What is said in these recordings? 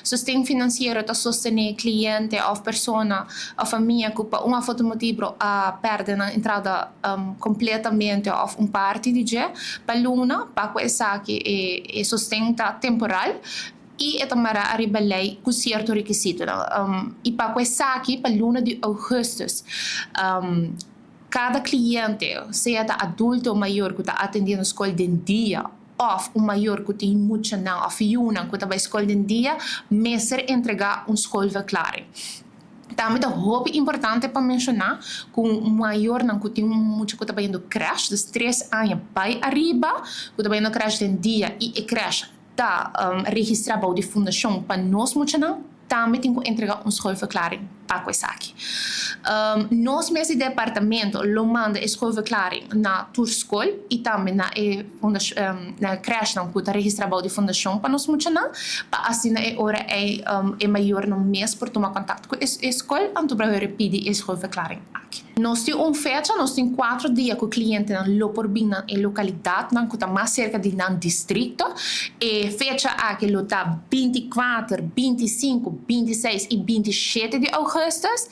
Sosten finansiero ta sostené kliente òf persona òf famia ku pa un òf otro motibu a pèrdè nan entrada kompletamente òf un parti di dje pa luna. Pa ku esaki e sosten ta temporal i e ta mará ariba lei ku sierto rekisitonan. I pa ku esaki pa luna di ougùstùs kada kliente, sea ta adulto o mayor ku ta atendiendo skol den dia òf un mayor ku tin muchanan òf yunan ku ta bai skol den dia, mester entregá un schoolverklaring. Tambe ta hopi importante pa menshoná ku mayornan ku tin un mucha ku ta bayendo krèsh, dus 3 aña bai ariba, ku ta bayendo krèsh den dia i e krèsh ta registrá bou di Fundashon pa Nos Muchanan, tambe tin ku entregá un schoolverklaring pa ku esaki. Nos mes di departamento lo manda e schoolverklaring na tur skol i tambe na e na krèshnan ku ta registrá bou di Fundashon pa Nos Muchanan, pa asina e ora ei e mayornan mes por tuma kontakto ku e skol anto pa pidi e schoolverklaring aki. Nos tin un fecha, nos tin 4 dia ku klientenan lo por bin na e lokalidatnan ku ta mas serka di nan distrikto. E fecha aki lo ta 24, 25, 26 i 27 di ougùstùs.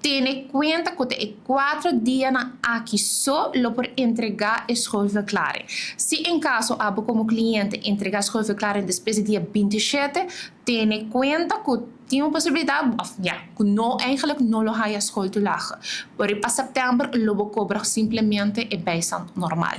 Tene kuenta ku e 4 dianan aki so lo por entregá e schoolverklaring. Si en kaso abo komo kliente entregá schoolverklaring despues di dia 27, tene kuenta ku tin un posibilidat, òf ja, ku no, eigenlijk no lo haya schooltoelage. Pero pa sèptèmber lo bo kobra simplemente e bijstand normal.